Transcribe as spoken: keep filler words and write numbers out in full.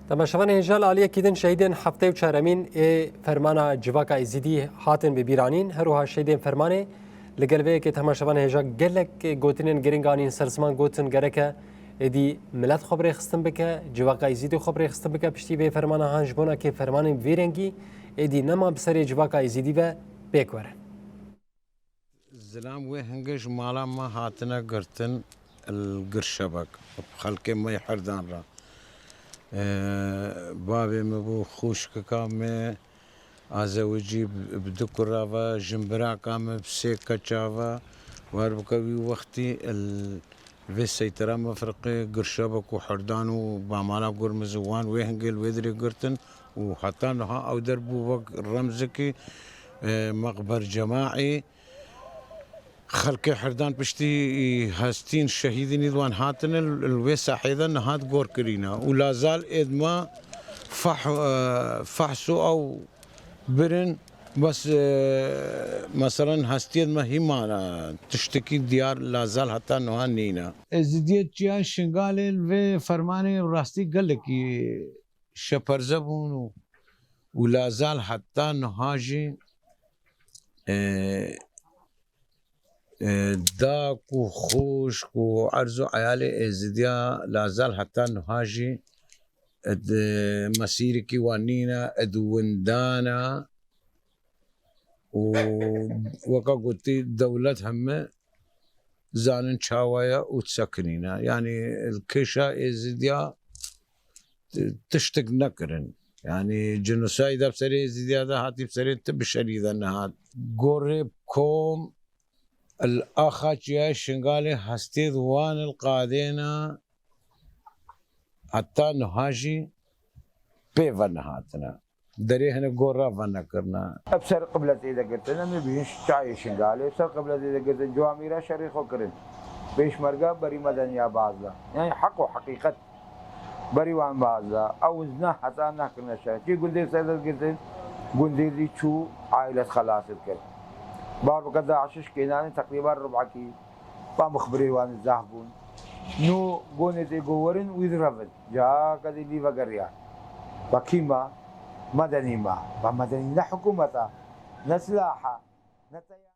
Temaşevanê hêja, li aliyekî din şehîdên heftê û çaremîn ê fermana Civaka Êzidî hatin bibîranîn. Her wiha şehîdên fermanê li gel vê yekê temaşevanê hêja gelek gotinên giring anîn ser ziman, gotin gereke êdî milet xwe bi rêxistin bike, Civaka Êzidî xwe bi rêxistin bike piştî vê fermana, han ji bona kê fermanên vî rengî êdî nema bi serê Civaka Êzidî ve pêk were. Zilam wê hingê ji mala me hatine girtin li Girşebek, xelkê me yê Herdan re. Ee, Bavê me bû, xûşkika me, azewicî bi du kura ve, jinbiraka me bi sê keça ve, wer bike wî wextî li vê seytera mefriqê Girşebek û Herdan û Bamala Gurmiz û wan wê hingê li wê dirê girtin û heta niha ew der bû wek remzikî, e, meqber cemaî. Xelkê Herdan piştî hestîn şehîdînî di wan hatine li wê sahê de niha di gor kirîne û lazal êdma fah-, e, fahs û ew birin, bes, e, meselen hestiyê me hîmana tiştekî diyar lazal heta niha nîne. Êzidiyê Çiyayê Şingalê li vê fermanê rastî gelekî şeperze bûn û, û lazal heta niha jî, e, e, dak û xûşk û erz û eyalê Êzidiya lazal heta niha jî di mesîrekî wan nîne, di windan e û weka gotî dewlet heme zanin çawa ye û çi sekinîne. Yanî li kêşa Êzidiya tiştik nekirin. Yanî cinosayda bi serê Êzidiya de hatî bi serê ti bişerî de nehat. Gorê kom li axa Çiyayê Şingalê hestê di wan li qadêna heta niha jî pê ve nehatine. Derê hinek gor re venekirine. Ev ser qibletê de girtin, em ê bijin Çiyayê Şingalê, ser qibletê de girtin, Ciwamîra şerê xwe kirin. Pêşmerge berî medeniya bazda. Yani heq û heqîqet berî wan bazda. Ew zina heta nakirine şer. Çi gundê ser de girtin, gundê zî çû, ailet xelas kir. Bar bike DAIŞ kênanê teqrîban rubekî ba mixbirê wan zaf bûn. Nû gonê tê gowerin wî direvin. Cihaka dî lî vegeriya. Ba kî ma? Medenî ma. Ba medenî ne hikûmet e, ne silah e, ne teyar.